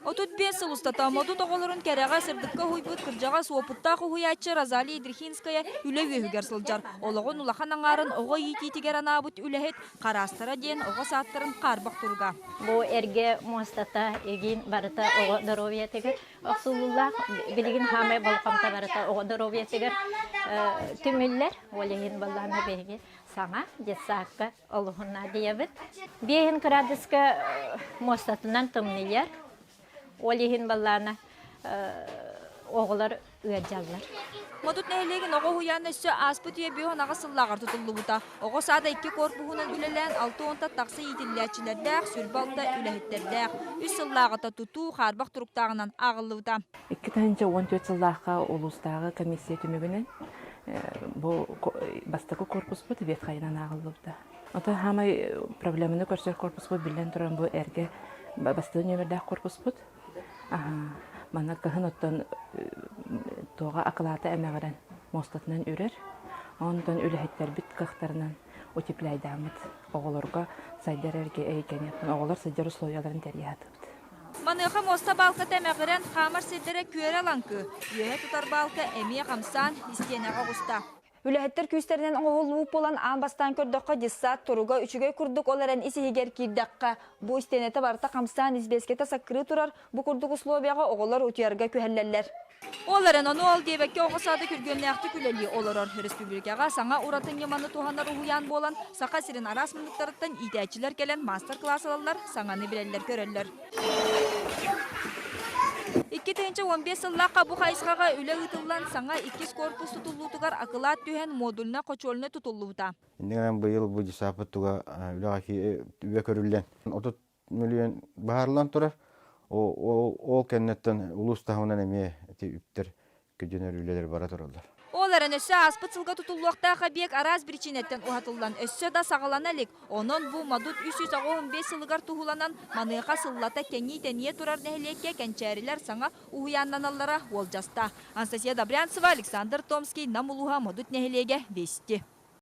35 сыл устата Модут оҕолорун кэрэҕэ, сырдыкка уһуйбут кырдьаҕас уопуттаах уһуйааччы Розалия Идрихинская үлэ үөһүгэр сылдьар. Олоҕун улахан аҥаарын оҕо иитиитигэр анаабыт үлэһит Хараастара диэн оҕо саадтарын хаарбах туруга. Бу эргэ муостата игин барыта оҕо доруобуйатыгар охсуллуулаах. Билигин хаамай болҕомто барыта оҕо доруобуйатыгар түмүллэр. Ол иһин баллаана биһиги саҥа детсадка олуһун наадыйабыт. Биэһин кыраадыска муостатынан тымныйар. Ол иһин баллаана оҕолор ыалдьаллар. Модут нэһилиэгин оҕо уһуйаана өссө ааспыт үйэ 58 сыллааҕар тутуллубута. Оҕо саада икки корпуһунан үлэлээн 60 тахса иитиллээччилэрдээх, сүрбэ алта үлэһиттэрдээх. Үс сыллааҕыта тутуу хаарбах туруктааҕынан ааҕыллыбыта. 2014 сыллаахха улуустааҕы комиссия түмүгүнэн бу бастакы корпуспут ветхайынан ааҕыллыбыта. Ото хаамай проблеманы көрсөр корпуспут биллэн туран бу эргэ бастакы нүөмэрдээх корпуспут. Манна кыһын оттон туоҕа акылаата эмэҕирэн муостатынан үрэр. Онтон үлэһиттэрбит кыахтарынан утепляйдааммыт оҕолорго сайдар эргэ эйгэни оҕолор сылдьар условияларын тэрийэ сатыыбыт. Маныаха муоста баалката эмэҕирэн, хаамар сирдэрэ күөрэ лаҥкы, үөһэ тутар баалка эмиэ хамсаан, истиэнэҕэ оҕуста. Үлэһиттэр күүстэринэн оҥоһуллубут буолан аан бастаан көрдөххө дьыссаат туруга үчүгэй курдук, ол эрэн ис-иһигэр киирдэххэ, бу истиэнэтэ барыта хамсаан, избиэскэтэ саккырыы турар, бу курдук условияҕа оҕолор утуйарга күһэллэллэр. Ол эрэн ону ол диэбэккэ оҕо саада күргүөмнээхтик үлэлии олорор. Республикаҕа саҥа ураты ньыманы туһанар уһуйаан буолан, Саха сирин араас муннуктарыттан иитээччилэр кэлэн маастар-кылаас ылаллар, саҥаны билэллэр-көрөллөр. 2015 сыллаахха бу хайысхаҕа үлэ ыытыллан, саҥа иккис корпус тутуллуутугар акылаат түһэн модульнай хочуолунай тутуллубута. Инньэ гынан быйыл бу десаппыт туга үлэҕэ үбэ көрүллэн 30 миллион баһарыллан турар. Ол кэнниттэн улуус таһымынан эмиэ ити үптэр көдьөнөр үлэлэр бара тураллар. Ол эрэн өссө ааспыт сылга тутуллуохтаах объект араас биричиинэттэн уһатыллан өссө да саҕалана илик. Онон бу Модут 385 сылыгар туһуланан маныаха сыллата кэҥии-тэнийэ турар нэһилиэккэ кэнчээрилэр саҥа уһуйааннаналлара уолдьаста. Анастасия Добрянцева, Александр Томский, Нам улууһа, Модут нэһилиэгэ, Вести.